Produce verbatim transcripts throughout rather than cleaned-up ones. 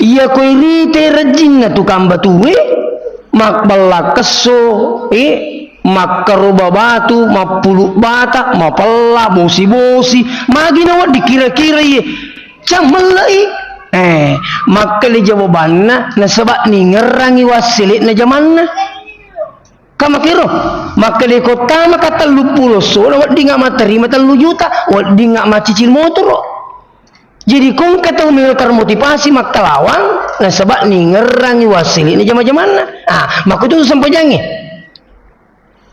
Iya ko irite rejjinna tukang batue, mabballa kesso, eh, makkaroba batu, mappulu bata, mapella, bosi-bosi, magi nawedding kira-kira iye. Cammellei. Eh, makkeda jawabanna, nasaba ningerrangi wassele'na jamanna. Ka makero, makkeda ko tama ka telluppulo esso, weddingnga matterima tellu juta, weddingnga maccicil motoro. Jadi, ko engka tau melo termotivasi makkalawang, nasaba ningerrangi wassele'na jama-jamanna. Ah, makkutu sempajangnge.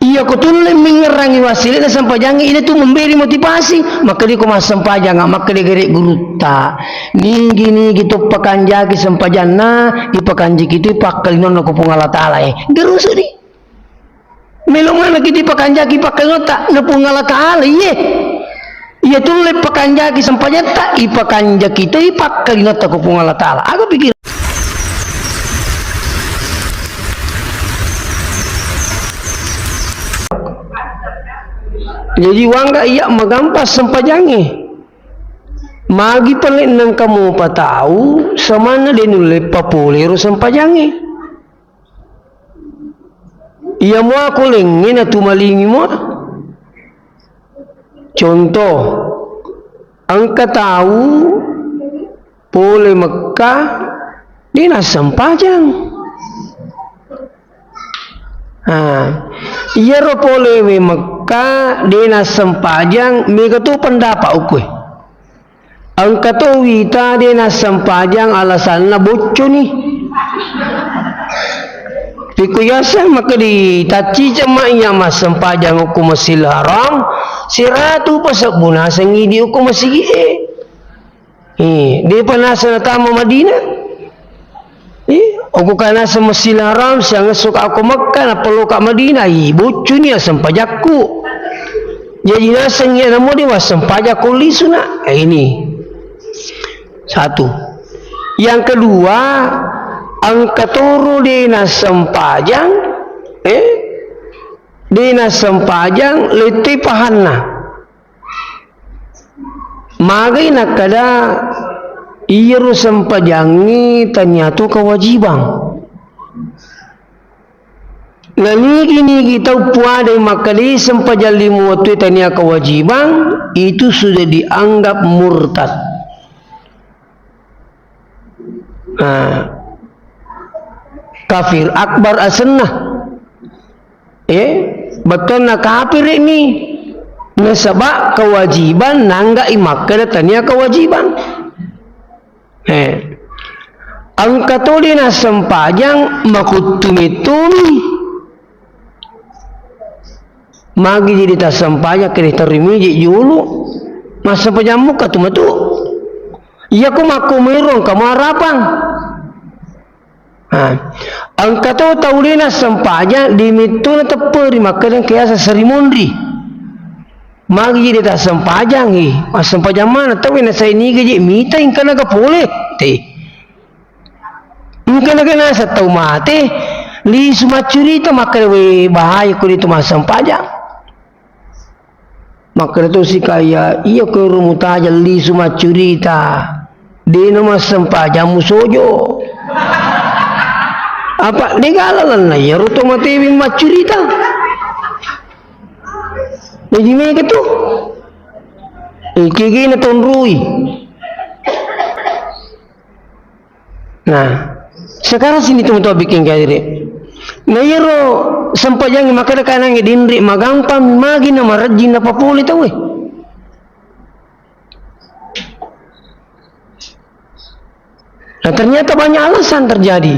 Iya ko tulle mingerrangi wassele'na sempajangnge, ina tu memberi motivasi. Makkeda ko massempajang, makkeda gere gurutta. Nigi-nigi to pakanjaki sempajanna, ipakanjaki tu pakkalinonna ko Puang Allah Taala, eh. Gerusu di. Melo maneng ki dipakanjaki pakkalinotta na Puang Allah Taala, iye. Iya tulle pakanjaki sempajatta, ipakanjaki toi pakkalinotta ko Puang Allah Taala. Aga pikir? Jadi, wangga iya magampang sempajangnge. Magi pale nengka mupa tau, samanna de nulle papole ro sempajangnge. Iya mua ko lengnge natumalingi mua. Contoh, engka tau pole Mekka, de nassempajang. Ah, iyaro pole we Mekka, de nassempajang, mega tu pendapat ukue. Engka to wita de nassempajang alasanna bocconi. Pikku yaseng makkedi tacciceng ma iya massempajang okko Masjidil Haram, siratu pasebbu naseng idi okko masigi e. Eh, depa naseng natama Madinah. Eh, okko ka naseng Masjidil Haram, siangesso ka okko Mekka, nappa lo ka Madinah, ih, boccuni assempajakku. Jadi naseng iya namo de wassempajakku lisuna. Eh, ini. Satu. Yang kedua, engka toro de nassempajang, eh, de nassempajang, lettu pahanna. Magai nakkeda, iyaro sempajangnge tania to kewajibang. Nanigi-nigi tau puadai makkeda sempajang lima wettu tania kewajibang, itu sudah dianggap murtad. Nah, kafir akbar asenna. Eh, bettuanna kafir ini. Nasaba kewajiban nanggai makkeda tania kewajiban. Eh, engka to de nassempajang makuttu mettumi. Magi jadi tassempajang kede terrimiji julu. Massempajang muka tu matu. Iya ko makko mero engka muarapang. Ah, engka to tau de nassempajang di metto na tepperi makkeda engka yaseng seri monri. Magi jadi tassempajang i. Massempajang mana tau na sai niga je mita engka naga pole. Te. Engka naga naseng tau mate, lisu maccurita makkeda, "We, bahaya ko de tu massempajang." Makkeda tosi kaya, "Iya ko ero mutajang lisu maccurita, de na massempajang musojo." Apa de gala lalenna iyaro to matewe maccurita. Jadi mega tu. Eh, kegena tonroi. Nah, sekarang sini teman-teman bikin kayak gini. Nah, iyaro sempajangnge makkeda kanangnge dinri magampang magi na marejjing napapole tauwe. Nah, ternyata banyak alasan terjadi.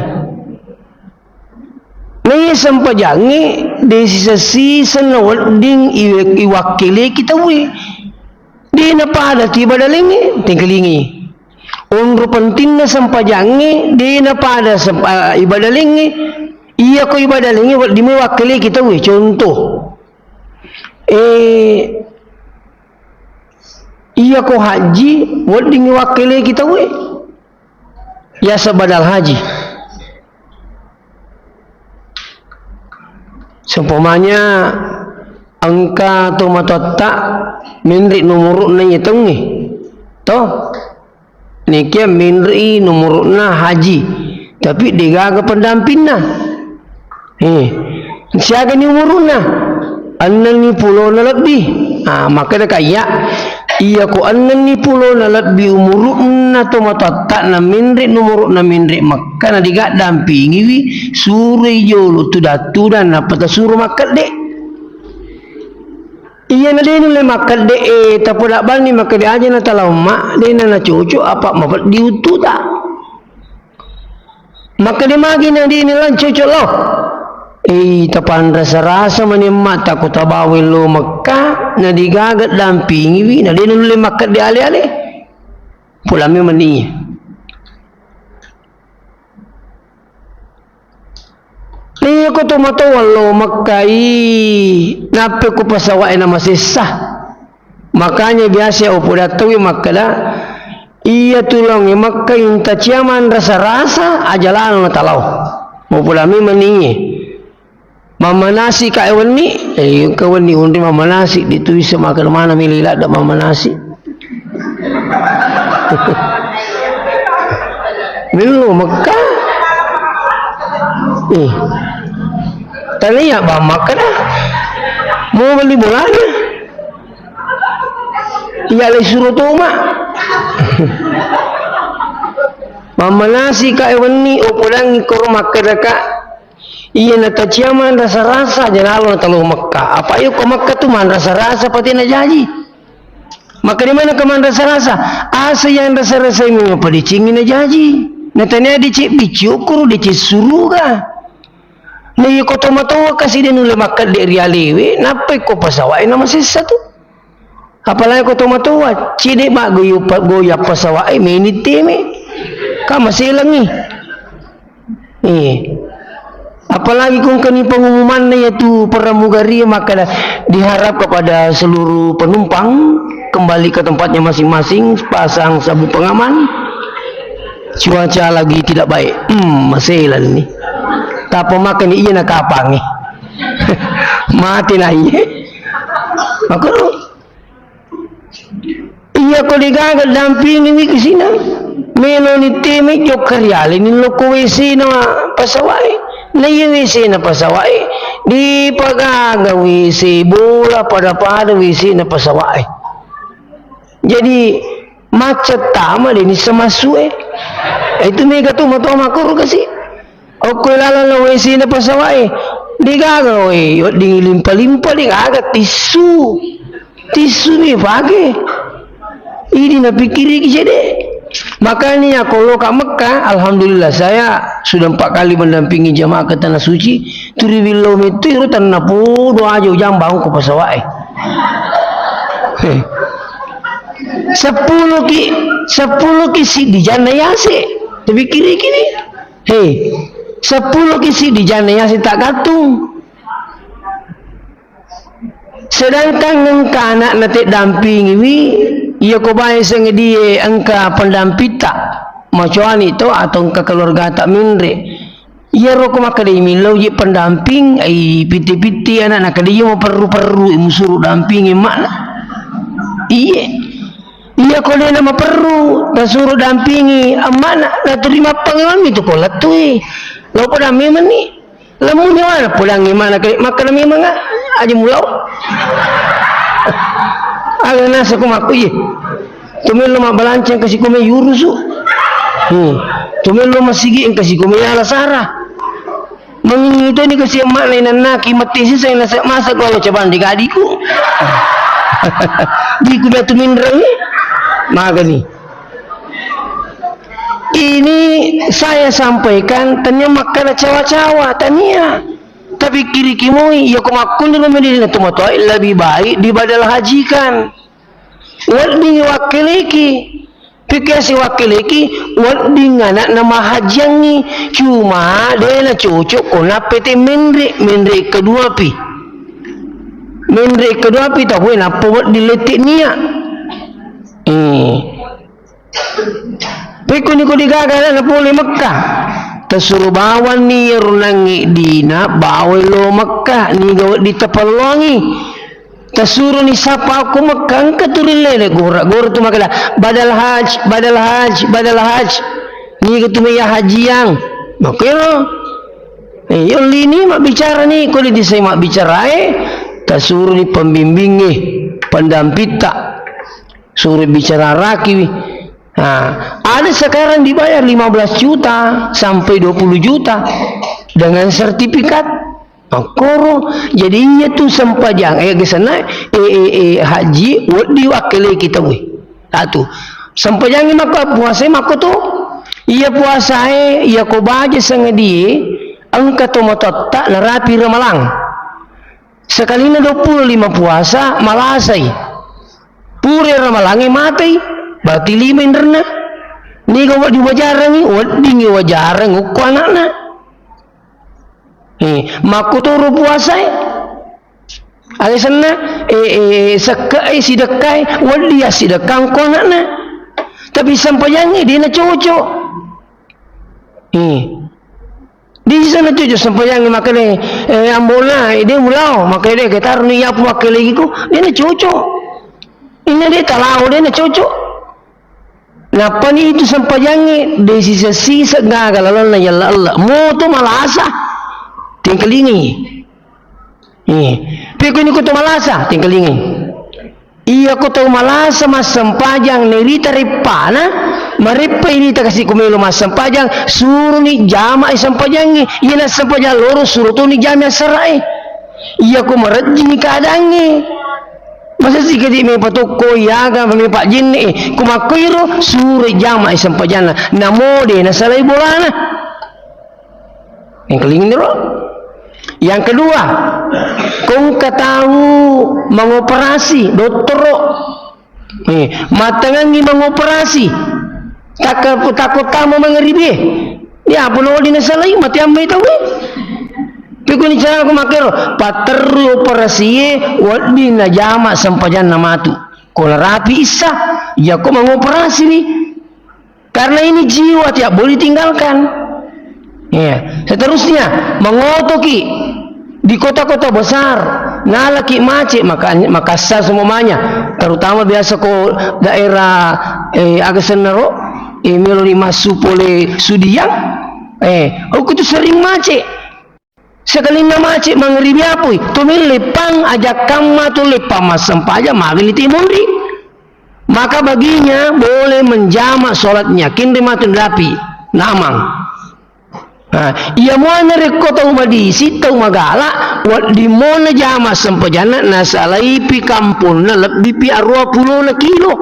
Nah, iya sempajangnge de sisa-sisa na wedding iwe-, iwakkeleki tauwe. De napada tu ibadalengnge, tengkalingi. Onro pentingna sempajangnge, de napada sem-, ah, ibadalengnge. Iya ko ibadalengnge wedding wakkeleki tauwe. Contoh, eh, iya ko haji wedding wakkeleki tauwe. Yaseng badal haji. Seumpamanya engka tomatoatta menre nomoro'na iya taungnge. To? Nekia menre'i nomoro'na haji, tapi degaga pendampingna. Eh, siagani umuruna? Ennenni pulona lebbi. Ah, makkeda kaiya, iya ko ennenni pulona lebbi umuruna tomatoatta na menre nomoro'na menre Mekka na degaga dampingiwi, suroi jolo tudang-tudang nappa tasuro makkedde. Iyana de nulle makkedde, eh, tapoda banni makkedde aja na talaumma, de na nacoco apa mapeddi uttuta. Makkeda magi na de nala cocok lao. Eh, tapanrasa-rasa mani emma'ta ko tabawa lao Mekka, na degaga dampingiwi, na de nulle makkedde ale-ale. Pulami mani. Iya ko tomatoa lao Mekka i, nappa ko pesawa'e na masessa. Makanya biasa upodattowi makkeda, iya tu laongnge Mekka intacia manrasa-rasa, aja lalo na talao. Mupulami mani. Mammanasi ka wenni, eh, ka wenni unri mammanasi, ditu bisa makan mana milih ladda mammanasi. Mello Mekka. Eh. Tania ba Mekka dah. Mau beli bolanya. Iya le suro toma. Mammanasi ka wenni, upodangi koro makkeda ka. Iya natacia manrasa-rasa aja lalo na talao Mekka. Apa iyo ko Mekka tu manrasa-rasa pate na jaji. Maka di mana ke manrasa-rasa? Asa yang rasa-rasa ini apa dicingi na jaji. Na tania dicek bicci okoro dicek suruga. Na iya ko tomatoa kasi de nulle makkedde ri alewe, nappa ko pesawa'e na masessa tu. Apalagi ko tomatoa, cedde ba goyo pa-, goyang pesawa'e meni teme. Ka maselangi. Eh. Apalagi ko engkani pengumumanna yaitu pramugari, maka da-, diharap kepada seluruh penumpang kembali ke tempatnya masing-masing, pasang sabuk pengaman. Cuaca lagi tidak baik. Hmm, maselanni. Tapa makani iya na kapangi. Mati na iya. Makanya Iya ko degaga dampingiwi kesina. Meloni teme jokka rialeni lokko W C na pesawa'e. Na iya W C na pesawa'e, dipagaga W C bola pada-pada W C na pesawa'e. Jadi macet tama deni semasue. Itu mega tu matoa makuru kasi. Okko laleng lo W C na pesawa'e. Degaga we, wedding limpa-limpa, degaga tisu. Tisu ni pake. Ini napikkiriki cedde. Makanya ya, kalau ka Mekah, alhamdulillah, saya sudah empat kali mendampingi jamaah ke Tanah Suci. Turi billo metu iro tanna podo aja ujang bangun ko pesawa'e. Sepuluh ki, sepuluh ki siddi janna yase. Tapi kiri-kiri. Hei, seppulo ki siddi janna yaseng taggattung. Sedangkan engka ana'na teddampingiwi, iya ko bae sengedie engka pendampingta, macoani to atau engka keluargata menre. Iyaro ko makkedai millau je pendamping, ai pitti-pitti ana'na, kede iya maperru-perru musuru dampingi emakna. Iye. Iya ko dena maperru, nasuro dampingi emakna, naturi mappangewammi tu ko lettui. Lo pada memenni. Lemmu nyawana pulangi mana ke makkeda memang aja mulau. Aga nasa ko makku iye. Tumello mabbalanca engka sikome yurusu. Hmm. Tumello masigi engka sikome yala sara. Mengingi toni kasi emakna inannaki matti sisa nasa masa ko lo cabang di gadiku. Diku datu minrengi. Magani. Ini saya sampaikan, tania makkeda cawa-cawa, tania. Tapi kiri kimoi, iya ko makkuniro medina tomatoa lebih baik dibadal hajikan. Wedding wakkeleki, pikir si wakkeleki, wedding anakna mahajiangi. Cuma de na cocok ko nappete menre, menre kedua pi. Menre kedua pi tahu nappa wedding lette niat. Eh. Pekko ni ko digaga na pole Mekka. Tasuro bawanni iyaro nangnge dina bawai lo Mekka, niga wedding tapalloangi. Tasuroni sapa ko Mekka, engka tu ri lele gora-gora tu makkeda, "Badal haj, badal haj, badal haj." Niga tu maiya hajiang. Makkero. Eh, yollini mabbicara ni, ko de disai mabbicarae, tasuroni pembimbingnge, pendampingta. Suro bicara rakiwi. Nah, ada sekarang dibayar lima belas juta sampai dua puluh juta dengan sertifikat. Makkoro, jadi iya tu sempajang, eh, gesanna, eh, eh, eh, haji, wedding wakkele kita, weh. Atu, sempajangi maka puasa mako tu. Iya puasae, iya ko baja sengadie, engka to matotta narapi ramalang. Sekalina dua puluh lima puasa, malasai. Pura ramalange matei, berarti lima inrenna. Niga wedding wajarangi, weddingi wajarang ukko anakna. Eh, makkutoro puasae. Agesanna, eh, eh, sekke'e, sidekkae, wedding assidekka engko anakna. Tapi sempajangnge, dena cocok. Eh. Di sana cocok sempajangnge makkeda, eh, ambona, eh, de mulao, makkeda, ke taroni yapu makkelegiku, dena cocok. Inna de talao, dena cocok. Nappani itu sempajangnge, de sisa-sisa gaga lalonna yalla Allah. Moto malasa, tingkalingi. Eh, pekoni ko to malasa, tingkalingi. Iya ko tau malasa massempajang nairita reppana, mareppa irita kasi ko melo massempajang, suroni jama'i sempajangnge. Iya nassempajang loro, suro toni jama'i assara'e. Iya ko marejjini keadaangnge. Masa sikedi me patokko, iyaga me pajjenne, eh, ko makkoiro, suroi jama'i sempajanna. Namo de nasalai bolana. Yang kelingin ro. Yang kedua, ko engka tau mangoperasi, dottoro. Eh, mattengangi mangoperasi. Takka-, takko tama mangaribie. Ya, apa lo dinasalai, mate ammai tau, eh. Pekoni cara ko makkero, patterru operasie, wedding najama sempajanna matu. Ko narapi issa, iya ko mangoperasi ni. Karena ini jiwa tidak boleh ditinggalkan. Ya. Seterusnya, mengotoki di kota-kota besar, nalaki macet, maka, Makassar semuanya, terutama biasa ko daerah, eh, aga sennaro, eh, meloni massu pole Sudiang, eh, aku itu sering macet. Sekalinna macet mangribi apoi, to melo leppang, ajakkamma to leppang massempajang, magani te monri. Maka baginya boleh menjama sholatnya, kinri matu narapi, namang. Nah, iya muana rekko tau madisi, tau magala, wedding mo najama sempajanna, nasalaipi kamponna lebbipi arua pulona kilo.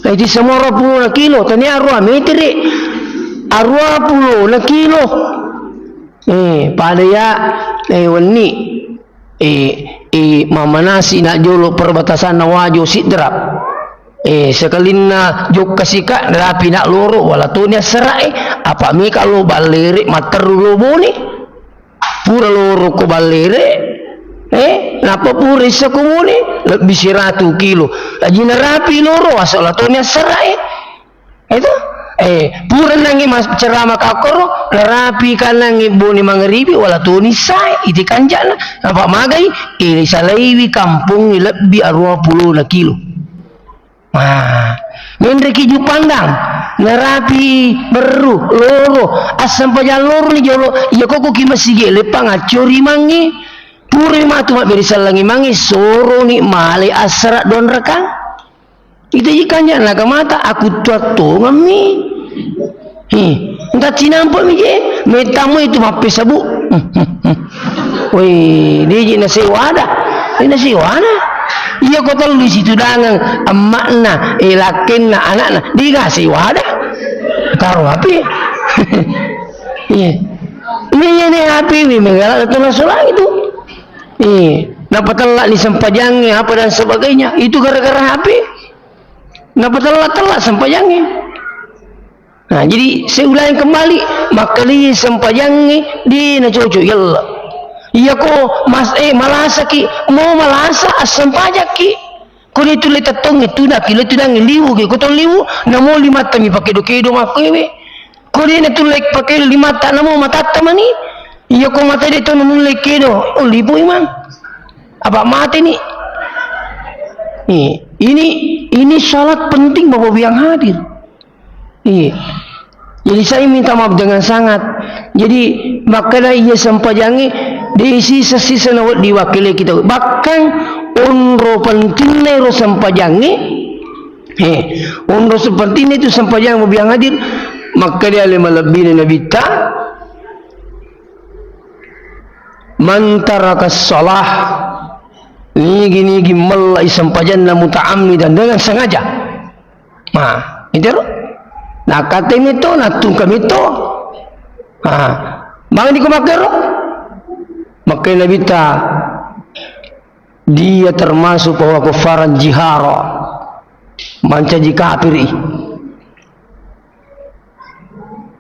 Iti semua arua pulona kilo, tania arua metere, arua pulona kilo. Eh, pada ya, eh, wenni, eh, eh, mamanasi na jolo perbatasanna Wajo Sidrap. Eh, sekalinna jokka sika, narapi na loro, wala toni assara'e, apa meka lo Ballere, matteru lo Bone. Pura loro ko Ballere, eh, nappa pura issa ko Bone, lebbi siratu kilo. Aji narapi loro, asala toni assara'e. Itu, eh, pura nangi mas-, ceramah kakkoro, narapi kanangi Bone mangaribi, wala toni sae, iti kanjana, napa magai, eh, salaiwi kampongngi lebbi arua pulona kilo. Wah, menreki Jupandang, narapi berru, loro, assempajang loro ni jolo, iya koko ki masigi leppang accori mangi, pura matu mabberi sallangi mangi, soroni male assara dua rakang. Ita ji kanjana naga mata, aku tua tongammi. Hi, entah cinampa mi je, metamu itu mappe sabu. Woi, dia je nasi wada. Dia nasi wada. Iya ko tellu situ dangang, emakna, eh, lakenna, anakna. Dia nasi wada. Taruh api. Iya. Ini, ini api, ini menggalak tu nasulang itu. Iya. Napa tellak ni sempajangnya, apa dan sebagainya. Itu gara-gara H P. Napa tellak-tellak sempajangnge. Nah, jadi saya ulangi kembali, makkalai sempajangnge, de na cocok, yalla. Iya ko mas-, eh, malasaki, mo malasa, assempajakki. Ko de tulle tettongnge, tudaki, le tudangnge, liwuki, ko tong liwu, namo limatta mi pakedo-kedo makkoewe. Ko de na tulle pakedo limatta, namo matatta mani. Iya ko mata de to nulle kedo, oh, lipu imang. Apa mate ni? Iya. Ini, ini salat penting, Bapak Ibu yang hadir. Iya. Jadi saya minta maaf dengan sangat. Jadi, makkeda iya sempajangnge, de sisa-sisa nawedding wakkele kita. Bahkan onro pentinna ero sempajangnge, eh, onro sepentinna itu sempajang, Bapak Ibu yang hadir, makkeda ale malebbina Nabitta, "Man tarakas shalah," nigi-nigi mellai sempajanna muta'ammidan, dengan sengaja. Nah, itu ro. Nah, kata mito, nah, tungka mito. Nah, bang di kumakero. Makkeda Nabitta, dia termasuk bahwa kufaran jihara. Mancaji kafiri.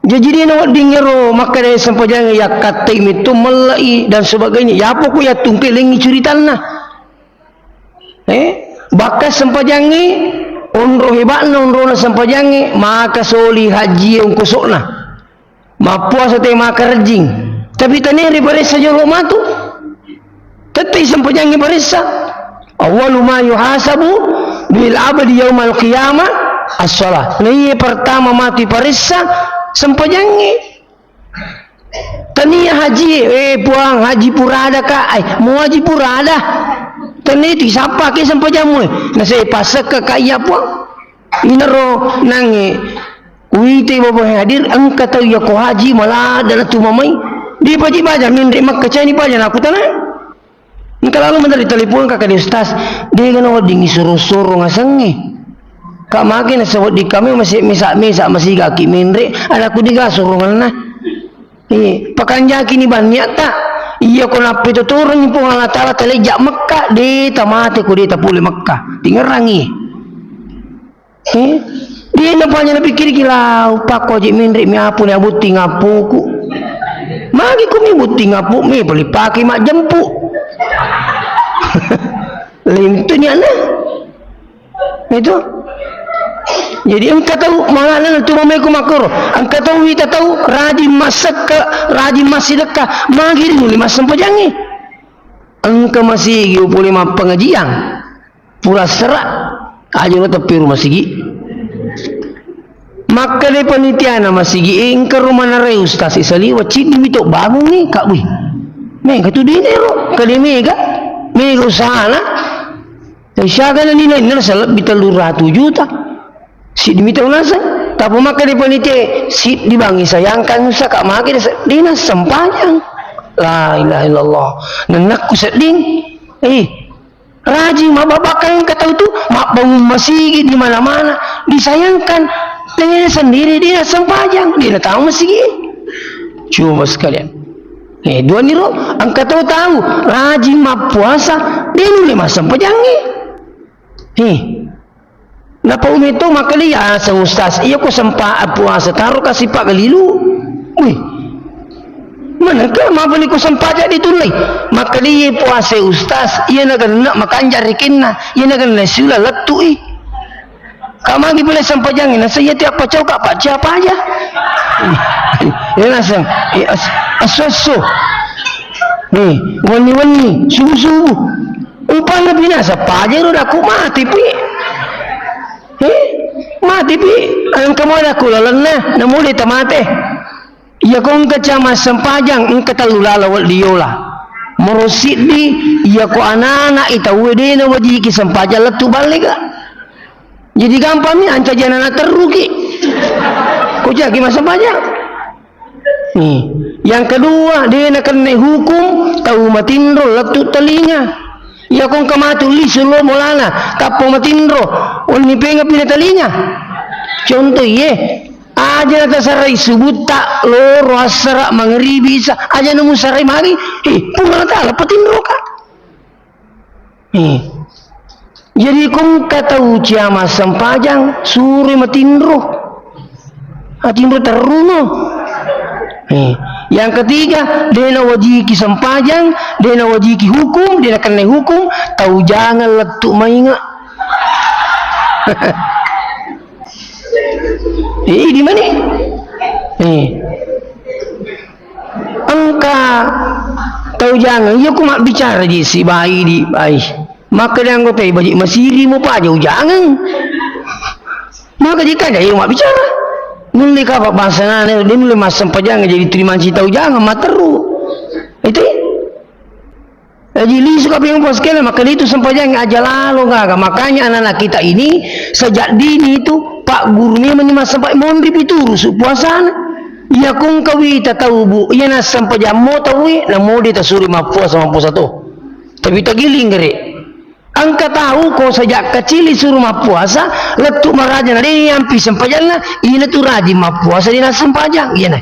Jaji, de nawedding ero makkeda sempajang yakkattai metto mellai dan sebagainya. Yapo ku yattungke lengngi curitanna. Eh, bakka sempajangnge, onro hebatna onrona sempajangnge, maka soli haji ongkosokna. Mappuasa te maka rejjing. Tapi tanere paressa jolo matu. Tette sempajangnge paressa. Awwalu ma yuhasabu bil abdi yaumal qiyamah as-shalah. Nah, iya pertama mati paressa sempajangnge. Tania haji, eh, Puang, haji purada ka, ai, mau haji purada. Tania itu siapa ke sempajammu, eh? Nah, saya pasek ke kaya, Puang. Inaro nange, uite Bapak hadir, engka tau iya ko haji, malah ada tu mamai. Di paji baja, mindre makka cani paja, naku tanah. Engka lalu menteri telepon ka kade Ustaz, dega na wedding isoro-soro ngasengnge. Ka mage na sewedding kami masih mesa-mesa masih gaki menre, ada ku dega soronganna. Eh, pakanjaki ni banyak tak? Iya ko nappe to turun Puang Allah Taala talejak Mekka, de tamate ko de tapule Mekka. Tingerangi. Eh? Dia na panya napikkiriki, "Lau, pakko aja menre mi apu ni abutting apuku." Magi ku mi butting apu mi, pali pake majjempu. Lintu ni ana. Itu. Jadi engka tau, malana tu mameku makoro. Engka tau wita tau rajin massekka, rajin massidekka, magi ri nuli massempajangi. Engka masigi upole mappengajiang. Pura sera, aja lo teppiru masigi. Makkeda panitiana masigi, "Eh, engka rumah narai Ustaz, saliwa ciddi mito bangun ni, Kak, wih." Mega tu dine ro, kade mega, mega usahana. Siaga na nilai na selebbi tellu ratu juta. Siddi mito naseng, tapi makkeda panitia, siddi bangi sayangkan usa, Kak, magi dina sempajang. La ilaha illallah. Nennakku sedding. Eh, Rajin mabbabakkang engka tau tu, mabbangun masigi di mana-mana, disayangkan, tena sendiri dia sempajang, dia na tau masigi. Coba sekalian. Eh, dua niro, engka tau tau, rajin mappuasa, dia nulle massempajangi. Eh, napa umi to makkeda, "Aseng Ustaz, iya ko sempa puasa, taro kasi paggalilu." Wih, Manengka mabeli ko sempajang ditullei. Makkedai puasa Ustaz, iya nagenna makanja rekenna, iya nagenna siula lettui. Kamagi pole sempajang, nasa iya tiap pacau ka pacia paja. Iya naseng, eh, as-, asso-asso. Nih, wenni-wenni, subuh-subuh. Upanna binasa paja ro daku mati pi. Eh, mati pi. Engka mo daku lalenna, namule tamate. Iyako engka cama sempajang, engka tellu lala wedding yola. Moro siddi, iyako anana i tauwe de nawajiki sempajang lettu balleka. Jadi gampang mi, ancaji anana terruki. Ko jaki massempajang. Nih. Yang kedua, de nakenna hukum tau matinro lettu telinga. Iyako engka matu lisu lo molana, kappo matinro, wenni penga pina telinga. Contoh iye, Aja natasarai subutta loro assara mangaribi isa, aja namusarai magi, eh, Puang Allah Taala patinroka. Eh. Jadi ko engka tau cia massempajang, suroi matinro. Atinro terruno. Eh. Yang ketiga, de nawajiki sempajang, de nawajiki hukum, de nakennai hukum, tau jangan lettu mainga. Eh, di mana? Eh. Engka tau Ujangeng, iya ko mabbicara ji sibawa idi, ai. Makkeda anggota baji masiri mo paja ujangeng. Maka jika ada iya mabbicara. Nulle ka bangsana, de nulle massempajang jadi tuli manci tau jangeng matteru. Itu. Jadi lisu ka pengeng pas kena, maka itu sempajang aja lalo gaga. Makanya anak-anak kita ini sejak dini itu Pak Guru memang massempajang monri pituru su puasana. Iya kong kawita tau bu, iya nassempajang mo tau e, namo de tasuri mappuasa, mappuasa to. Tapi tagiling gere. Engka tau ko sejak kecil disuruh mappuasa, lettu maraja na de yampi sempajanna, ina tu rajin mappuasa de nassempajang. Iya na.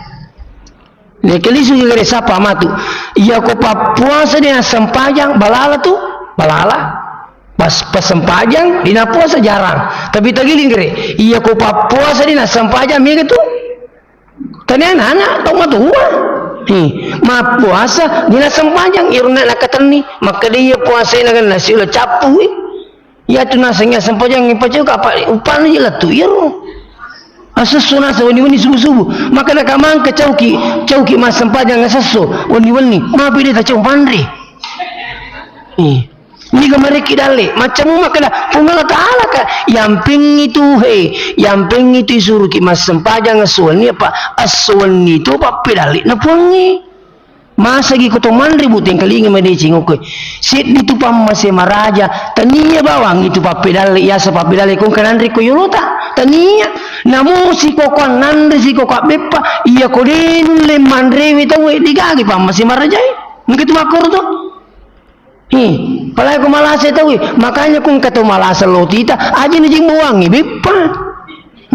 Nekke lisu gere sapa matu. Iya ko pappuasa de nassempajang, balala tu, balala. Pas pasempajang, de nappuasa jarang. Tapi tagiling gere. Iya ko pappuasa de nassempajang, mega tu. Tania anak-anak, tau matua. Hi, mappuasa, de nassempajang, iyaro na nakatenni. Makkeda iya puasa na kan nasi ulah cappu. Iya tu naseng iya sempajang, pacoka apa upana je lettu iyaro. Asessu naseng wenni-wenni subuh-subuh. Maka nakamangka cauki, cauki massempajang asessu wenni-wenni. Mapi de tacau panre. Ih. Niga mareki dalle, maccamu makkeda, "Puang Allah Ta'ala ka, yampingngi tu, he, yampingngi tu isuruki massempajang esso wenni apa, esso wenni tu pappedalle na puangnge." Masagi ko to manre bu tengkalinga madeceng okkoe. Seddi tu pammase maraja, tania bawang itu pappedalle, yasa pappedalle kong kananre ko yolota, tania. Namo sikokoang nanre, sikokoang beppa, iya ko de nulle manrewe tauwe, digagi pammase marajae. Engka tu makkoro to. Hi, palai ko malasa tau, makanya ko engka tau malasa lotita, aja ni jing boangi beppa.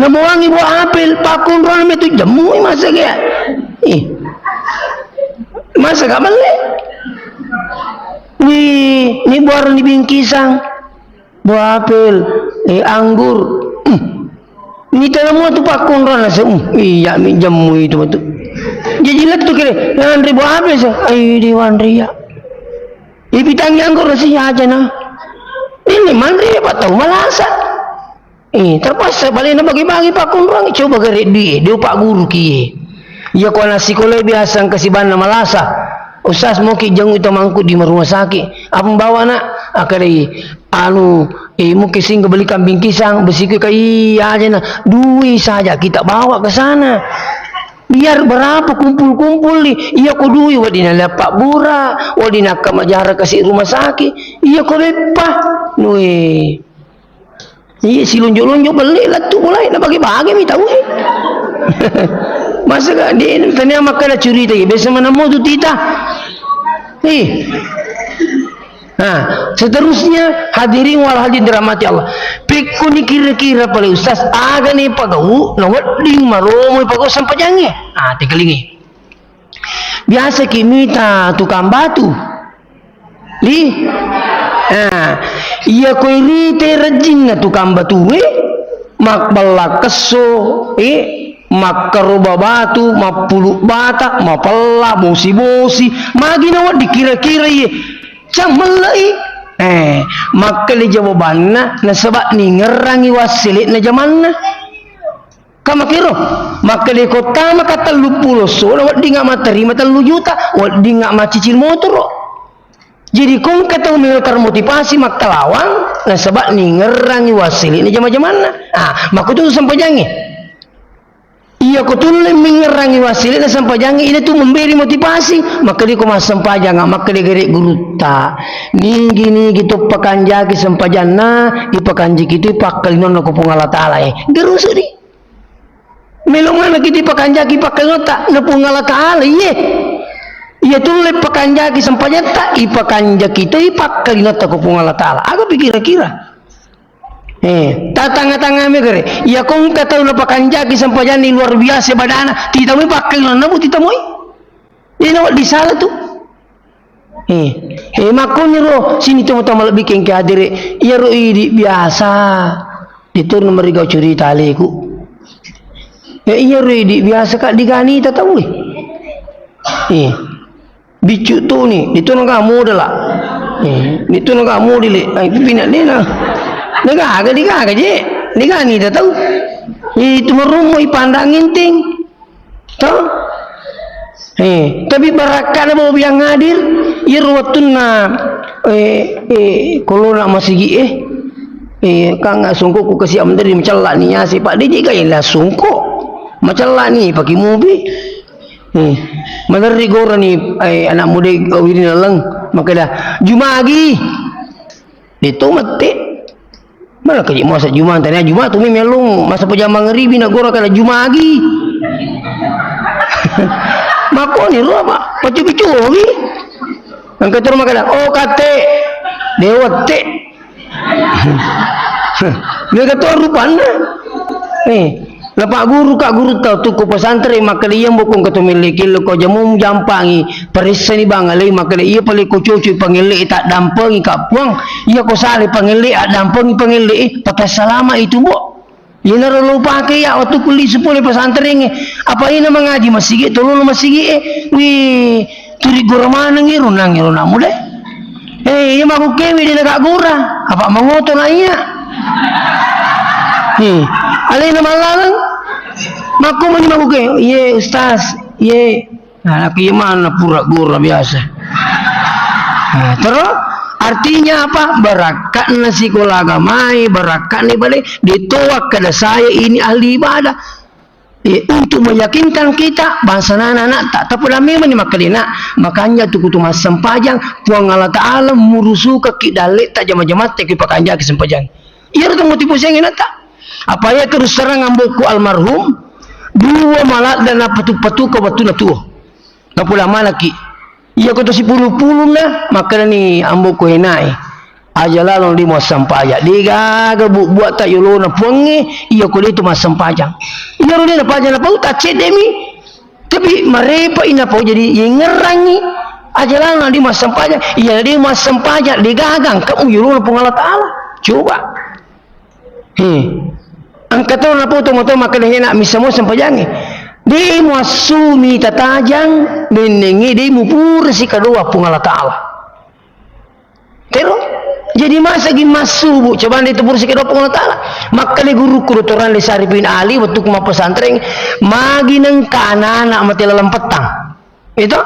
Na boangi buah apel, pakkunrona metu jemmui masa gaya. Ih. Masa gak belle? Ni, ni buah ni bingkisang. Buah apel, eh, anggur. Hmm. Ni tanamu tu pakkunrona se, hmm, iya mi jemmui tu tu. Jadi lettu kere, nanre buah apel se. Ai di wanre ya. Ipitangngi anggoro si aja na. Ini manre ya patau malasa. Eh, terpaksa balik na bagi-bagi pakkunrang, coba gare dui, dia pak guru kie. Iya ko anak sekolah biasa engka sibanna malasa. Ustaz moki jenguk tamangku di rumah sakit. Apa bawa nak? Akadai anu, eh, mungkin singgah beli kambing kisang, besiku kai aja na. Dui saja kita bawa ke sana. Biar berapa kumpul-kumpul ni, iya ko dui, wedding naleppaq bura, wedding nakkamajara kasi rumah sakit, iya ko beppa. Nue. Iya, silonjok-lonjok belle lettu mulai, na bage-bage mi tau, eh. Masa gak di, tania makkeda curita, iya, biasa mana mau tu tita. Eh. Nah, seterusnya, hadirin wal hadirat dirahmati Allah. Pekkoni kira-kira pale ustaz, aga ni pagau, na wedding maromo pagau sempajangnge. Ah, tekalingi. Biasa ki mita tukang batu. Li? Nah, iya ko irite rejinna tukang batue, mabballa kesso, eh, makkaroba batu, mappulu bata, mapella, bosi-bosi, magi na wedding kira-kira iye. Cang mellei. Eh, makkeda jawabanna, nasaba ningerrangi wassele'na jamanna. Ka makkero, makkeda ko tama ka telluppulo esso, weddingnga matterima tellu juta, weddingnga maccicil motoro. Jadi ko engka tau melo termotivasi makkalawang, nasaba ningerrangi wassele'na jama-jamanna. Ah, makkutu sempajangnge. Iya ko tulle mingerrangi wassele'na sempajangnge, ina tu memberi motivasi. Makkeda ko massempajang, makkeda gere gurutta. Nigi-nigi to pakanjaki sempajanna, ipakanjaki tu pakkalinonna ko Puang Allah Taala e. Gerusu di. Melo maneng ki dipakanjaki pakkalinotta na Puang Allah Taala, iye. Iya tulle pakanjaki sempajatta, ipakanjaki to pakkalinotta ko Puang Allah Taala. Aga pikira-kira? Eh, tatanga-tanga megere. Iya ko engka tau napakanjaki sempajanna luar biasa badana, titamoi pakkalinonna bu titamoi. Ina wedding sala tu. Eh, eh, makkoniro sini tau-tau malebbi kengke hadere. Iyaro idi biasa. Diturun merigau curita aleku. Ya iyaro idi biasa ka digani ta tau e. Eh. Biccu tuni, diturun kamu dela. Eh, diturun kamu dile. Ai pina dena. Dega aga, dega aga je. Digani ta tau. Itu merumo ipandang inting. To? Eh, tapi barakkana bobi yang hadir, Iyaro wettunna, eh, eh, kolona masigi, eh, eh, kang songko ku kasi amdari macella ni yase, Pak, de jega ila songko. Macella ni pake mobi. Eh, maderri gora ni, eh, anak muda, eh, wiring laleng, makkeda, "Jumagi." De to mette. Mana kaji masa Juma, tanya Juma tu mi melong masa pejama ngeribi na gora kada Jumagi. Makoni ro apa? Pacu-picuwi. Engka turu makada, "Oh, kate." Dewette. Mega to rupanna. Eh, napagguru ka gurutta tu ko pesantren, makkeda iya mbokko engka to melle kello ko jamu jampangi, paressani bang alai, makkeda iya pale ko cocok pangelle taddampengi ka Puang, iya ko sale pangelle addampengi pangelle e, pata salama itu, Mbok. Iyanaro lo pake ya waktu kulli sepuluh pesantren e. Apa ina mangaji masigi, tololo masigi e. Wi, turi gora maneng iro nang iro namu de. Eh, iya maku kewe de nagak gora. Apa mangoto na iya? Eh, alena malaleng. Makku mani maku ke, iye ustaz, iye. Nah, iya mana pura gora biasa. Nah, terus artinya apa? Barakkatna sikola agamae, barakkatna bale, detoa kada saya ini ahli ibadah. Eh, untuk meyakinkan kita, bangsa nana anak tak, tapi memang ni makkeda, Nak, makanya tu kutu massempajang, Puang Allah Ta'ala murusuka ki dalle tak jama-jama te ki pakanja ki sempajang. Iya tu motivasi yang enak tak? Apa ya terus terang ambokku almarhum, dua maladda na patu-patu ke waktu na tuo. Napula manaki. Iya ko to sipulu-pulunna, makkedani ambo'ku, "Enae, aja lalo di muassampajang. Degaga bu-, buatta yolona Puangnge, iya ko de to massampajang." Iyaro de napajang napau, taccedde'mi. Tapi marepa inapau jadi yengngerangngi. Aja lalo di muassampajang. Iya de muassampajang, degaga engkamu yolona Puang Allah Ta'ala. Coba. He. Engka to napotongo to makkeda, "Hena, missa mo sempajangnge." De muassumi tatajang, bennengnge de mupura sikadoa Puang Allah Ta'ala. Tero? Jadi masagi massubu, coba de tu pura sikadoa Puang Allah Ta'ala. Makkeda gurukku Doktor Rande Saripin Ali, wettukku mappesantren, magi nengka anak-anak mate laleng pettang. Itu?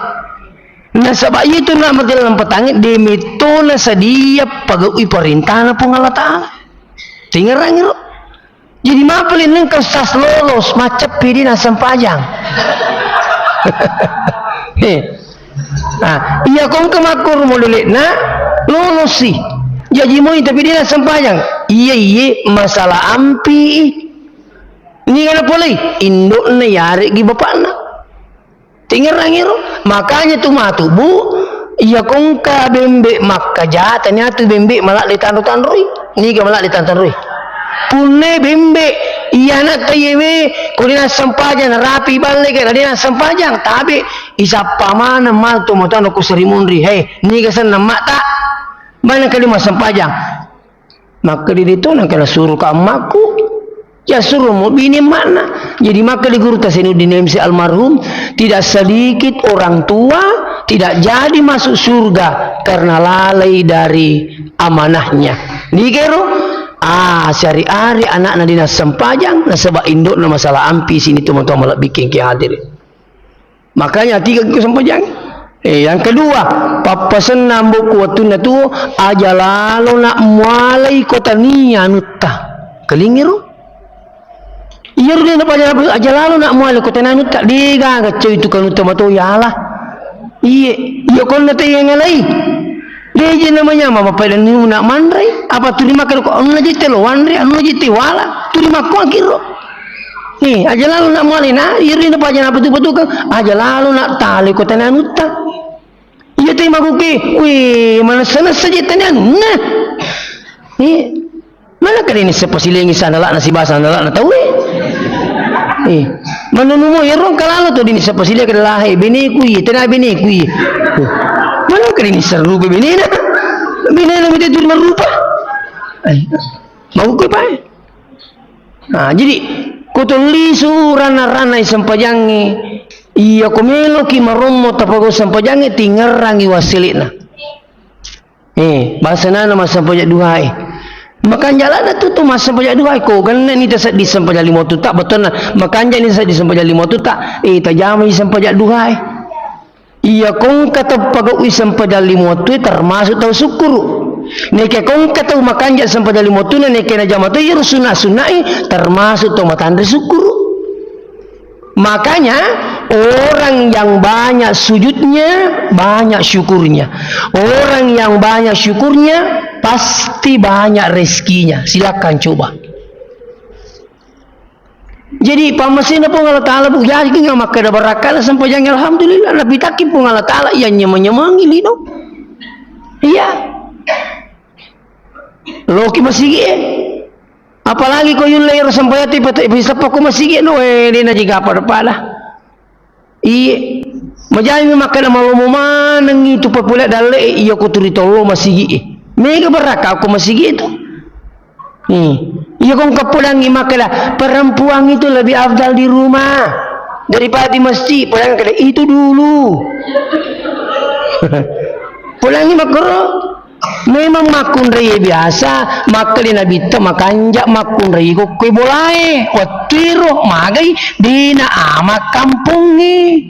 Nasaba itu na mate laleng petangnge, de metto nasadia pagaui parentana Puang Allah Ta'ala. Tingerangi ro. Jadi mapelenneng ka ustaz lolos, macceppi de nassempajang. Eh. Ah, iya kongka makkoro modelekna, lolosi. Jaji moi tapi de nassempajang. Iya, iye, masalah ampi. Ni kana polei, indokna yaregi bapakna. Tingerangiro, makanya tu matu, Bu, iya kongka bembe makkaja, tania tu bembe maladde tanro-tanroi, niga maladde tanro-tanroi. Punne bembe, iya anak tayewe, ko de nassempajang, narapi balle ke, na de nassempajang, tabe, isappa maneng mal tu motano ko seri munri, he, niga senna matta, mana kali massempajang. Makkeda de to nangka nasuruka ammakku, ya suruh mo bini emakna. Jadi makkeda guru ta Zainuddin M C almarhum, tidak sedikit orang tua tidak jadi masuk surga karena lalai dari amanahnya. Nikero, ah, sehari-hari anakna de nassempajang, nasaba indokna masalah ampi sini tu matoa malebbi kengki hadir. Makanya tiga ku sempajang. Eh, yang kedua, pappasenna ambo'ku wattunna tuo, aja lalo na mualai ko tania anutta. Kelingiro? Iyaro de napaja, aja lalo na mualai ko tania anutta. Degaga cewek tu kanutta mato yala. Iye, iya konna te yang alai. De je namanya mama pada niuna manre, apa turi makan ko anuna jette lo wanre, anuna jette wala, turi makko akiro. Eh, aja lalo na mualai na, iri na paja na betul-betul kan, aja lalo na tale ko tania anutta. Iya te makuki, wih, manessa-nessa je tania anunna. Eh, mana kali ini sepasilengi sana lak nasi basah na lak na tawe. Eh, manunu mo ero kalalo to dini sepasilengi kada lahe, beneku iye, tania beneku iye. Eh, mana kali ini serupa benena. Benena mite turi marupa. Eh, makuki pae. Nah, jadi, ko to lisu ranna-ranna sempajangnge, iya ko meloki marommo tapagau sempajangnge, tingerrangi wassele'na. Eh, bangsa nana massempajang duhae. Makanja lana tu, tu massempajang duhae, ko genne ni tasedding sempajang lima watutta, betonna, makanja ni tasedding sempajang lima watutta, eh, tajamai sempajang duhae. Iya kongka tau pagau'i sempajang lima wettue termasuk tau sukkuru. Neke kongka tau makanja sempajang lima wettuna, neke najama to iyaro sunna-sunnai, termasuk tau matanre sukkuru. Makanya, orang yang banyak sujudnya, banyak syukurnya. Orang yang banyak syukurnya, pasti banyak rezekinya. Silakan coba. Jadi, pammasena Puang Allah Ta'ala, Bu, yakin nggak makkeda barakkana sempajang, alhamdulillah, napitakki Puang Allah Ta'ala, iya nyameng-nyamengi lino. Iya. Loki masigi e. Apalagi ko yulle ero sempajang tu, ipate-, ipisappa ko masigi e, no, eh, dena jiga pada-pada. Iye, majami makkeda malomo manengngi tu papole dalle e, iya ko turi tollo masigi e. Mega barakka ko masigi e tu. Hmm. Iya ko engka podangngi makkeda, perempuan itu lebih afdal di rumah daripada di masjid. Podang kada itu dulu. Podangngi makkoro. Memang makkunrai biasa, makkeda Nabitta makanja makkunrai kokkoe bolae. Wettuero magai dena ama kampongnge.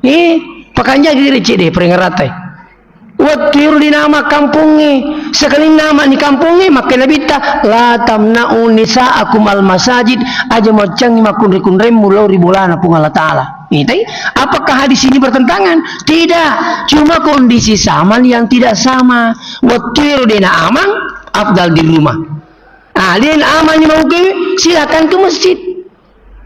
Eh, pakanja gere cede perengeratai. Wettuero dena ama kampongnge. Sekalinna ama ni kampongnge, makkeda Nabitta, la tamna'u nisa'akum al masajid, aja maccangi makkunrai-kunraimmu lao ri bolana Puang Allah Ta'ala. Nitai, apakah hadis ini bertentangan? Tidak. Cuma kondisi zaman yang tidak sama. Wettuero dena amang, afdal di rumah. Ah, dena amang ni mau ke, silakan ke masjid.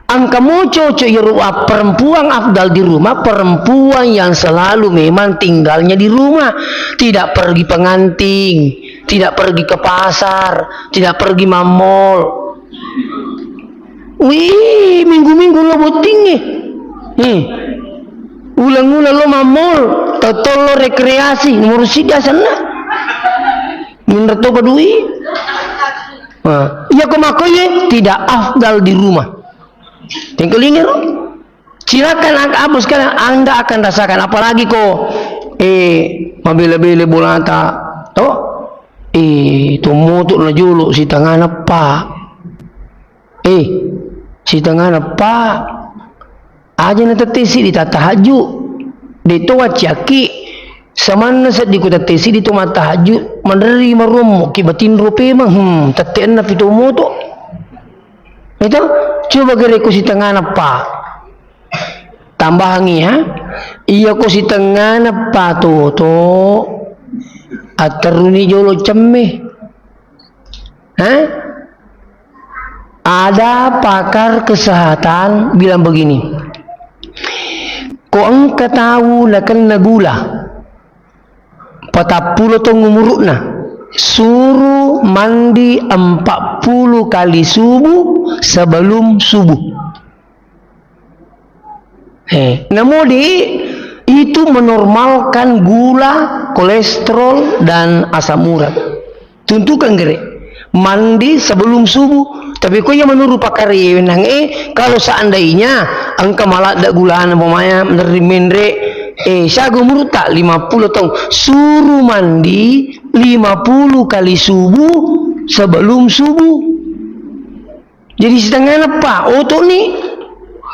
Engka mo cocok iyaro, ah, perempuan afdal di rumah, perempuan yang selalu memang tinggalnya di rumah, tidak pergi pengantin, tidak pergi ke pasar, tidak pergi mamol. Wih, minggu-minggu lo bottingnge. Eh. Uleng-uleng lo mamol, totolo rekreasi, nomor sida senna. Minre to padui. Nah, iya ko makoye tidak afdal di rumah. Tengkelingi ro. Silakan ang-, apa sekalian Anda akan rasakan, apalagi ko, eh, mabele-bele bolata, to? Eh, to moto na jolo sitengana pa. Eh, sitengana pa. Aja na tette siddi tattahajju. De to wacciakki, samanna seddi ko tette siddi to mattahajju, manreri marommo ki batinro pemeng, hmm, tette enna pi to moto. Itu, coba gere ko sitengana pa. Tambahangi ya. Iya ko sitengana pa toto, atterruni jolo cemme. Hah? Ada pakar kesehatan bilang begini, ko engka tau nakenna gula, patappulo taung umuru'na, suru mandi empat puluh kali subuh sebelum subuh. Eh, namo di itu menormalkan gula, kolesterol, dan asam urat. Tuntukan gere. Mandi sebelum subuh. Tapi ko iya menurut pakar wenang e, kalau seandainya engka maladda gulana pamaya nerri menre, eh, siaga umurta lima puluh taung, suru mandi lima puluh kali subuh sebelum subuh. Jadi sitengana pa, oto ni.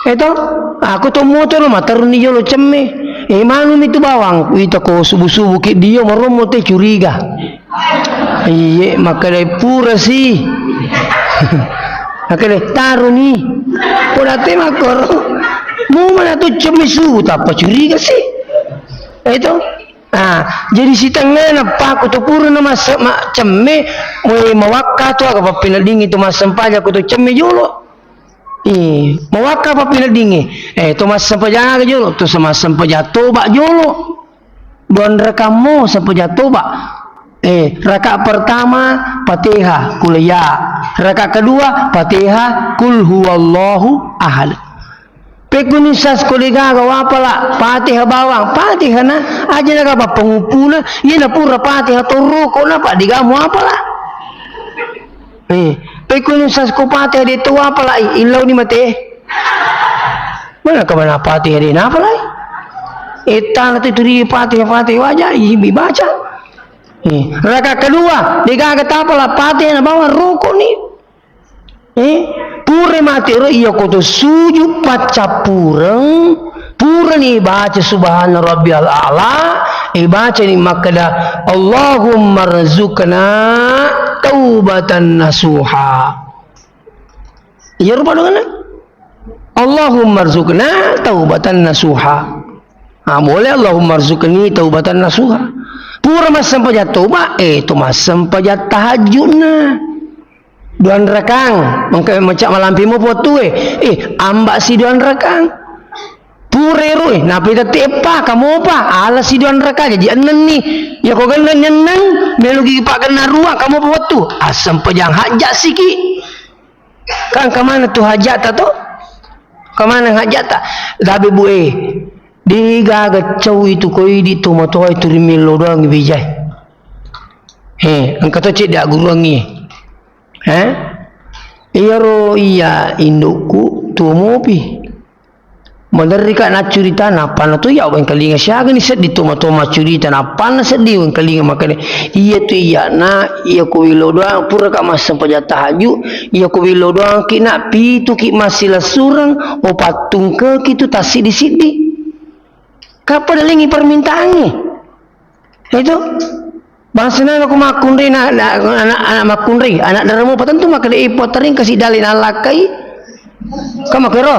Eto, aku to motor materuni jolo cemme. Eh, manu mi tu bawang. Wita ko subuh-subuh ki dio marommo te curiga. Iye, makkeda pura si. Makkeda taro ni. Poda te makkoro. Mu mana tu cemme subuh tappa curiga si. Eto. Ah, jadi sitengana pa ko to purana mase-, ma-, cemme, we mawakka to aga pappeneddingi to massempajang ko to cemme jolo. Eh, mawakka pappeneddingi. Eh, to massempajang aga jolo, to se-, massempajang toba jolo. Dua rakaat mo sempajang toba. Eh, rakaat pertama Fatihah, Qul ya. Rakaat kedua Fatihah, Qul huwallahu ahad. Pekkuni sas ko degaga wapala Fatihah bawang, Fatihah na aja na gapa pengumpuna, iya na pura Fatihah toroko na pa degamu apala. Eh, pekkuni sas ko Fatihah de to wapala i, illau ni mate. Mana ka mana Fatihah de na apala i? Eh, tana tu turi Fatihah, Fatihah waja, i, dibaca. Eh, rakaat kedua, degaga tapala Fatihah na bawang roko ni. Eh, pura mate ro iya ko to sujud paccappureng, Purani baca subhana rabbiyal a'la, ibacani makkeda, "Allahumma rzuqna taubatan nasuha." Iya rupa doanna. "Allahumma rzuqna taubatan nasuha." Ah, boleh, "Allahumma rzuqni taubatan nasuha." Pura massempajang toba, eh, to massempajang tahajudna. Duanrakang, engka macca malampe mo po wettue. Eh, amba si duanrakang. Pura ero, eh, nappa tette eppa, kamopa, ala si duanrakang, jaji ennenni. Iya ko gennenni enneng, meloki pagenna rua, kamopa wettu. Assempajang hajja siki. Kan kamana tu hajata to? Kamana hajata? Tapi bu eh, degaga cau itu ko idi to matoa itu ri mello doang bijai. He, engka to cedde agguruangngi. Eh? Iyaro iya indukku tuo mopi. Maderrika naccurita, nappanna tu iya wengkalinga siagani seddi toma-toma curita, nappanna seddi wengkalinga makkeda, iya tu iyana, iya ko willo doang, puraka massempajang tahajud, iya ko willo doang ki na pituki massilessureng, opattungkeki tu tassiddi-siddi. Kappa dalengi permintaangngi. Itu. Bangsana ko makkunrai na, na, anak, anak makkunrai, anak daramu patentu makkeda, "Eh, Puang, taring kasi dale nallakkai." Kan makkero?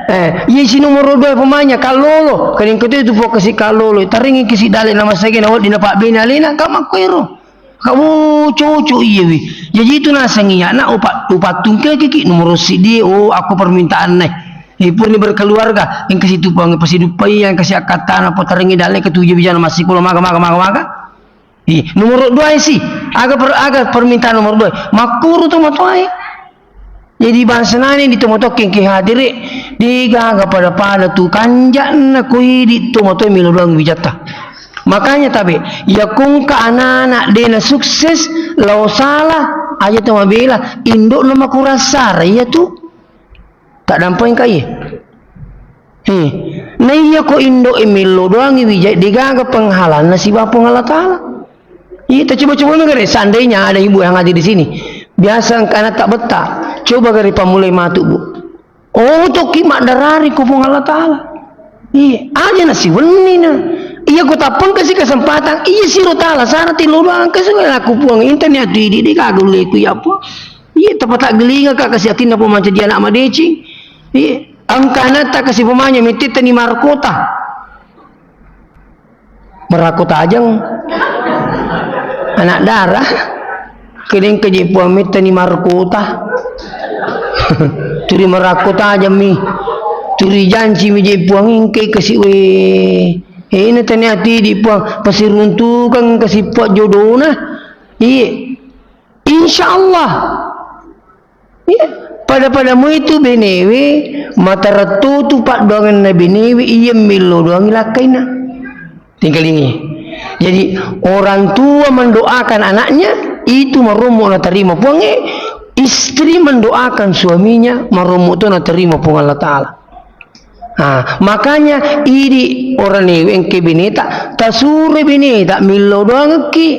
Eh, iya si nomoro dua pemainnya, Kallolo. Kadang ketu itu Puang kasi Kallolo. Taring kasi dale na masage na wedding na pabbene alena, kan makkero. Kamu cocok iya wi. Jaji itu nasang iya, nak upa-, upattungke kiki nomoro siddi, oh, aku permintaan nih. Eh, purni berkeluarga, yang kasi tu Puang, pasi dupai, yang kasi akatana, potaringi dale, ketujuh bijana masih kulo maga, maga, maga, maga. Ih, nomor dua sih. Aga per-, aga permintaan nomor dua. Makkuru tu matoae. Jadi bangsa nani di tomotokkeng ke hadiri, degaga pada-pada tu kanjakna ko idi tomotoe melo doang wijatta. Makanya tabe, ya kongka anak-anak dena sukses, lao salah, aja to mabela, indokna makurang sara, iya tu. Taddampengka iye. He. Naiya ko indo'e mello doangi wijai, degaga penghalanna siba Puang Allah Ta'ala. Iya, ta coba-coba mega deh, seandainya ada ibu yang hadir di sini. Biasa engka anak tak betah. Coba gare pammulai matu, Bu. Oh, tokki maddarari ko Puang Allah Ta'ala. Iya, aja nasiwenni na. Iya, ko tappengka si kesempatan, iya siro tala sana tilolo angka si laku Puang, intani atu idi degaga uleku ya Puang. Iya, tapataggelinga ka kasi atinna Puang mancaji anak madeceng. Iya, engka anatta kasi pemanya mettetani markota. Markota ajang. Anak dara. Kedeng keje Puang mettani markota. Turi markota ajang mi. Turi janci mi je Puang ingke kasi we. Ena tani ati di Puang pasiruntukang kasi Puang jodona. Iye. Insya Allah. Iya, pada-pada mu itu benewe, matarettu tu paddoangenna benewe, iya mello doangi lakkaina. Tingkalingi. Jadi, orang tua mendoakan anaknya, itu marommo natarima Puangnge, istri mendoakan suaminya, marommo to natarima Puang Allah Ta'ala. Nah, makanya idi orang newe engke beneta, tasure beneta, mello doangekki.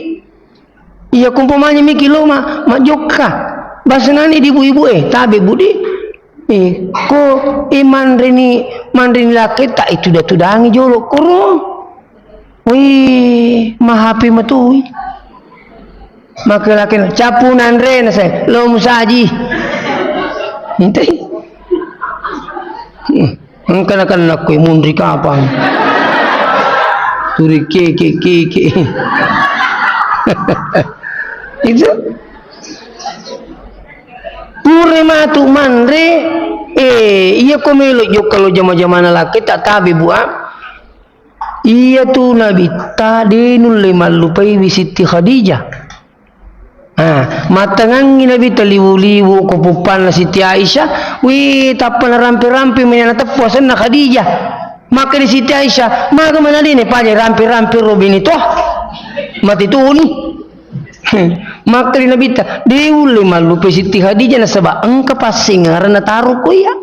Iya, ko umpamanya miki lo ma-, majokka. Basenani di ibu-ibu, eh, tabe budi. Eh, ko, eh, manreni, manreni laketta, eh, tuda-tudangi jolo koro. Wih, ma H P matoi. Maka lakena, capu nanre na saya, lo musaji. Intai. Hmm. Engka nakenna koe munri kapang. Turi keke, keke. Itu. Pura matu manre, eh, iya ko melo jokka lo jama-jamana laki tak tabe bua. Iya tu Nabitta de nulle mallupaiwi Sitti Khadijah. Ah, mattengangngi Nabitta liwu-liwu ko puppanna Siti Aisyah, wi, tappa narampe-rampe meni nateppu asenna Khadijah. Makkani Siti Aisyah, "Maga manadene paja rampe-rampe ro bini toh? Mate tuni." Makkani Nabitta, "De ulle mallupe Siti Khadijah nasaba engka passingarenna taro ko iya."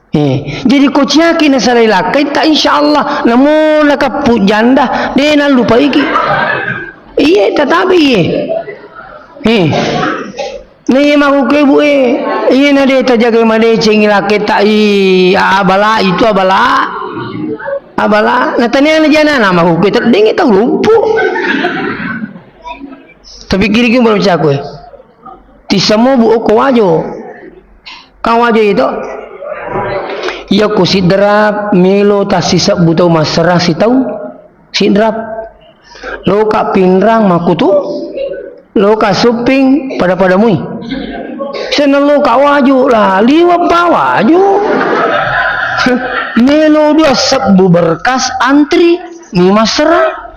Eh, jadi ko ciaki nasalai lakkai ta, insya Allah, namo nakappu janda, de nallupaiki. Iye, tatabe iye. Eh. Naiya makkukkue, Bu, e, iyana de' tajagai madecengi lakketa, i, abala, itu abala. Abala, nataniana jana na makkukkue, teddingngi tau lumpu. Tapikkiriki baru cakue. Tisamo, Bu, okko Wajo. Kan Wajo itu. Iya ko Sidrap, melo tassisebbu tau massara sitau. Sidrap. Loka Pinrang makkutu, loka Supping pada-pada mui. Senna loka Wajo lah, liwa pa Wajo. Melo dua sebbu berkas antri, mi massara.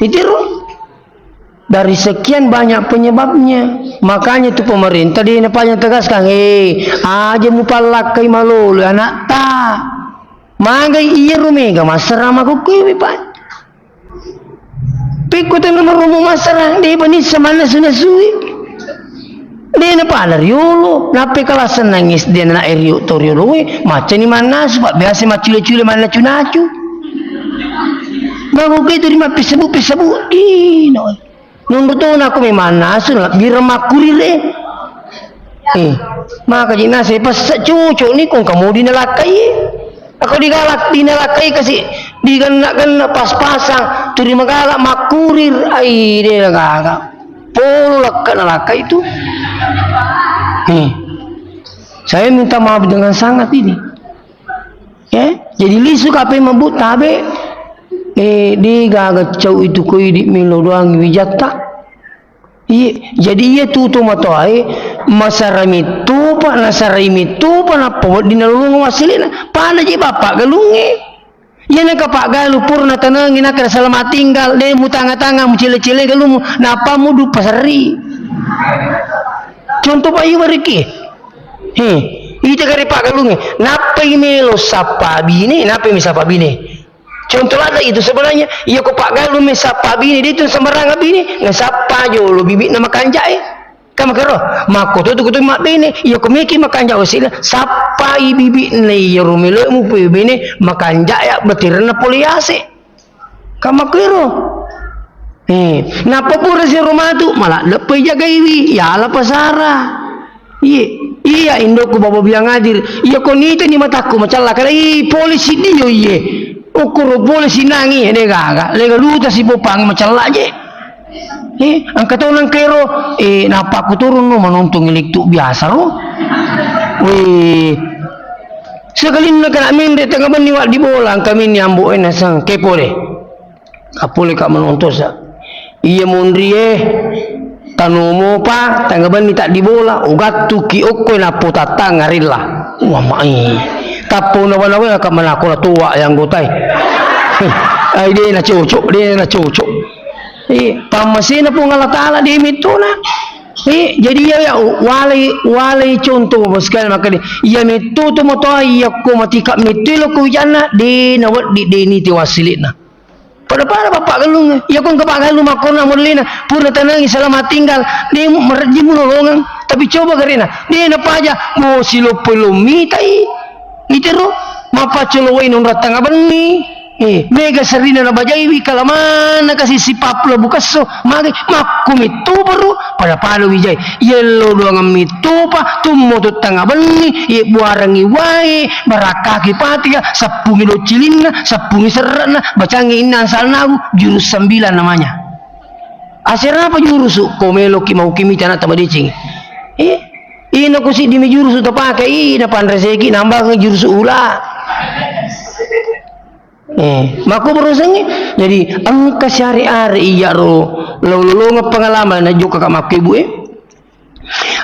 Itiro. Dari sekian banyak penyebabnya. Makanya itu pemerintah dia paling tegaskan, eh, aja mupallakkai malolo anakta. Magai iya rumega massara makkukkue, Pak. Pekko tena marumu massara, de' bani samanna suna sui. De' na pada riolo, nappe kalasan nangis de' na rio to riolo we, macani mannasu, Pak, biasa maccule-cule mannacu-nacu. Bago ke tu rima pesabu-pesabu, dino. Nunru to nako me mannasu, na bira makkurir, eh. Eh, maka jina saya passa cucu ni kong kamudi na lakkai. Ako digalak, dinalakkai kasi, digenna-genna pas-pasang, turi magala makkurir, ai, de gaga. Polo lakka nalakkai tu. Nih, saya minta maaf dengan sangat ini. Ya, jadi lisu kape mabut tabe. Eh, de gaga cau itu ko idi melo doang wijatta. Iye, jadi iya tu tomatoae masara mittopa, nasarai mittopa, nappa wedding nalolongeng wassele'na. Pada je bappa galungnge. Iya naka paggalu purna tanengi naka selamat tinggal, de mutanga-tanga mucele-cele galummu, nappa mudu paserri. Contoh payu bariki. He, ita kare paggalungnge, nappai melo sappa bine, nappai mi sappa bine. Contoh ladde itu sebenarnya, iya ko paggalung mi sappa bine, de tu sembarang bine, nasappa jolo bibitna makanja'e. Kamakero, makko to tu kutu mabbene, iya ko meki makanja wasila, sappai bibitna iya ro melemu pe bene, makanja'e abbatirenna pole yase. Kamakero. Eh, nappa pura siro matu, maladde pai jagaiwi, yala pasara. Iye, iya indokku baba biang adir. Iya ko nitani matakku macalla kada, ih, polisi dio iye. Ukkuro polisi nangi, de gaga. Lega luta si popang macalla je. Eh, engka to nang kero, eh, nappa ku turun no manontongi lettu biasa ro. Weh. Sekalinna kena mende tengah benni waddi bola, engka minni ambo e naseng kepo de. Appole ka manontosa. Iya monri e, tanomopa, tengah benni taddi bola, ugattuki okko nappo tattang arilla. Wah, mai. Tappo nawa-nawa ka manako na toa e anggotae. Ai de na cocok, de na cocok. Eh, pammasena Puang Allah Taala de mettona. Eh, jadi iya, iya, walai, walai contoh Bapak sekalian, maka de, iya metto to motoa, iya ko matika metto lo ko wijanna, de na weddi, de ni tiwasilina. Pada-pada bapak galung, iya ko engka pak galung makkona modellina, pura tanangi selamat tinggal, de mu merejji mu lolongeng, tapi coba garena, de na paja, mo siloppo lomitai, itero, mapacolo wai nonrattanga benni, eh, mega serrina nabajaiwi, kalamana kasi sipapula bukesso, mage, makku mittu perru, pada-pada wijai, yello doangan mittupa, tummo tuttanga benni, ye buarangi wae, barakkaki patika, seppungi doccilinna, seppungi serre'na, bacangi inna ansalnahu, jurus sembilan namanya. Asera apa jurusu? Ko meloki mauki mita anak tamadeceng. Eh, ina ko siddi mi jurusu tapake, ina panreseki nambah jurusu ula. Eh, makko barusangnge. Jadi engka syariat iya ro lo-, lolongeng pengalaman na jokka ka makko ibu e.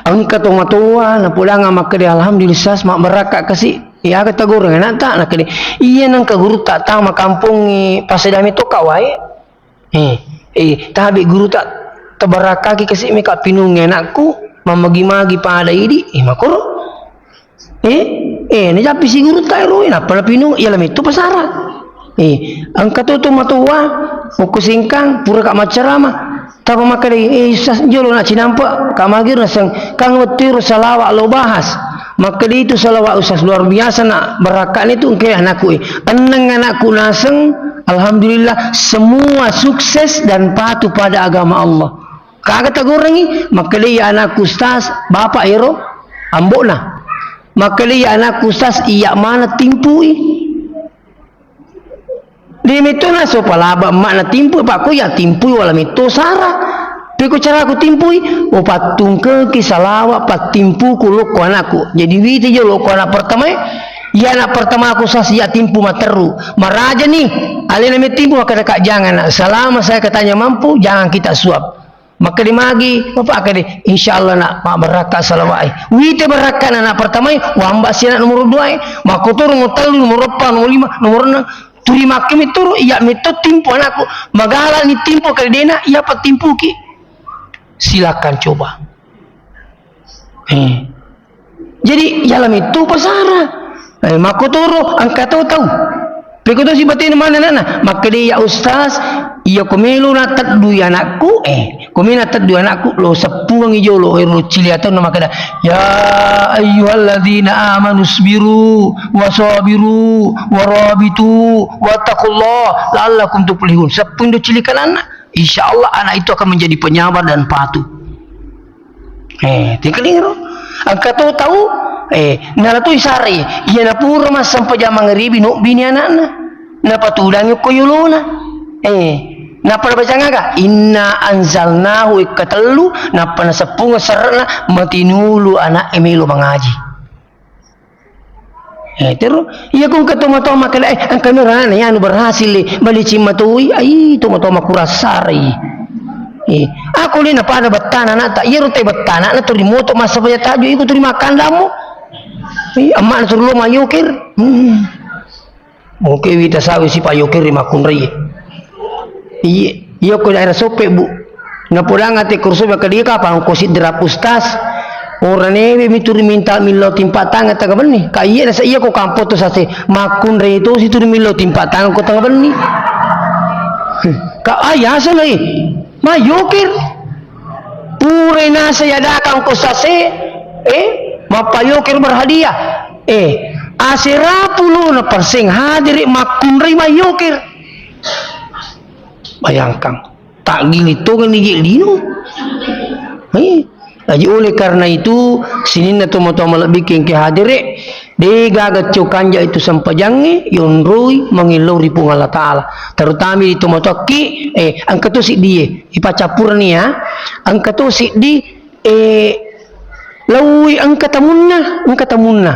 Engka tomatoa napodangnga makkeda, "Alhamdulillah, Sas, mabbarakka kasi." Iya, aga tagoreng anakta, nakkeda, "Iya nengka gurutta tama kampongnge, passedami tokka wae." Eh, eh, tabe gurutta, tabarakkaki kasi meka pinungnge anakku, mammagi-magi pada idi, eh, makoro. Eh, eh, najappi si gurutta ero, eh, nappa napinung, iya lametto pasara. Eh, engka to tomatoa, okko Sengkang, pura ka maccarama. Tapa makkeda, eh, Ustaz, jolo na cinampa, ka magir naseng, kang wettu ero salawa lo bahas. Makkeda itu salawa Ustaz luar biasa na, barakkani tu engka anakku, eh. Enneng anakku naseng, alhamdulillah, semua sukses dan patuh pada agama Allah. Kaga tagorengngi? Makkedai anakku, "Ustaz, bapak ero ambo'na." Makkedai anakku, "Ustaz, iya mana timpui?" Di metto naso palaba emmakna timpui, Pak, ko iya timpui wala metto sara. Peko caraku timpui, o pattungkeki salawa pattimpuku lokko anakku. Jadi wita jo lokko anak pertamae, iya anak pertamaku sas iya timpu materru. Marajani, alena mettimpu makkeda, "Kak, jangan, Nak. Selama saya katanya mampu, jangan kita suap." Makkeda magi, Bapak, akkeda, "Insya Allah, Nak, mabbarakka salawae." Wita barakkana anak pertamae, wamba si anak nomor duae. Makkotoro nomor tellu, nomor eppa, nomor lima, nomor enneng. Turi makkemi turu, iya metto timpu anakku. Magalani timpu, kali dena, iya pattimpuki. Silakan coba. Eh. Jadi, yala metto pasara. Eh, makkotoro, engka to tau. Peko to sibatena mana anakna? Makkeda, "Ya Ustaz, iya ko melo na teddui anakku, eh, ko melo na teddui anakku, lo seppuangi jolo, ero cili atau na makkeda, 'Ya ayyuhalladzina amanu sbiru wa sabiru wa rabitu wa taqullaha la'allakum tuflihun.'" Seppuang do cili kananna. Insya Allah anak itu akan menjadi penyabar dan patuh. Eh, tikeliro. Engka to tau, eh, nala to isare, iya napura massempajang mangaribi, nobbini anakna. Napatudangi ko yolona. Eh, nappa bacang aga? "Inna anzalnahu" ekka tellu, nappa naseppung serrena, matinulu anak e melo mangaji. Eh, terus, iya ko engka tomatoa makkeda, "Eh, engka mi rana, ya, anu berhasil, eh, bali cimma toi." Ai, tomatoa makurassarai. Eh, aku lena pada bettana anakta, iya rute bettana, na turi moto masa paya taju, iku turi makan damu. Eh, amma na turu lo mayokir. Hmm. Oke, wita sawi si payokir ri makkunrai. Iye, iya ko daerah Sope, Bu. Napodang ate kursu bakka dia kapang ko sidderap ustaz. Ora newe mi turu minta millau timpa tangan tengah benni. Ka iye nasa iya ko kampo to sase makkunrai to si turu millau timpa tangan ko tengah benni. Ka ayasa lai. Mayokir. Pura nasa yadakang ko sase, eh, mappayokir berhadiah. Eh, asera pulona perseng hadiri makkunrai mayokir. Bayangkan, tak gili tongan ni lino. Eh, jadi oleh karena itu, sininna tomatoa malebbi kengke hadere, de gaga cokanja itu sempajangnge, yonroi mangellori Puang Allah Ta'ala. Terutama di tomatoakki, eh, engka tu siddie, ipaccappurni ya, engka tu siddi, eh, laui engka tamunna, engka tamunna.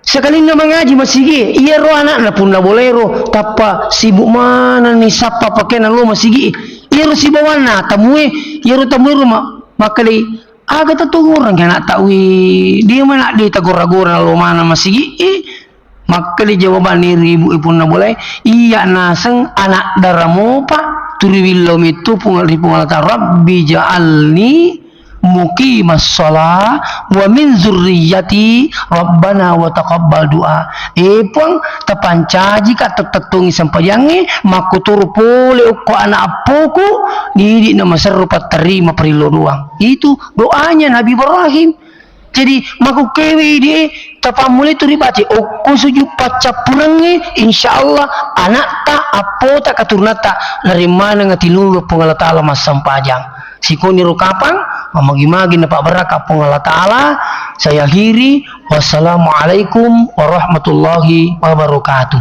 Sekalinna mangaji masigi, iyaro anakna punna bolero, tappa sibuk manenni sappa pakena lo masigi. Iyaro sibawanna tamue, iyaro tamuero ma-, makkedai, "Aga tatogoreng anak taue, dia mana de tagora-gora lo mana masigi?" Eh, Makkeda jawabanna ri ibu e punna bolae, iya naseng anak dara mopa, turi willau mettu Puang, ri Puang Allah Ta'ala, "Rabbi ja'alni muqimas shalah wa min dzurriyyati rabbana wa taqabbal du'a." Eh Puang, tapancaji ka tettettongi sempajangnge, makkuturu pole okko anak appoku, didi na maserro patterima parillo doang. Itu doanya Nabi Ibrahim. Jadi, makkukkewe idi e, tapammulai tu ribaca, okko sujud paccappurengnge, insya Allah, anakta, appota, katurunatta, naremmaneng atinulu Puang Allah Ta'ala massempajang. Sikoniro kapang, mamagi-magi napabbarakka Puang Allah Ta'ala. Saya akhiri, wassalamualaikum warahmatullahi wabarakatuh.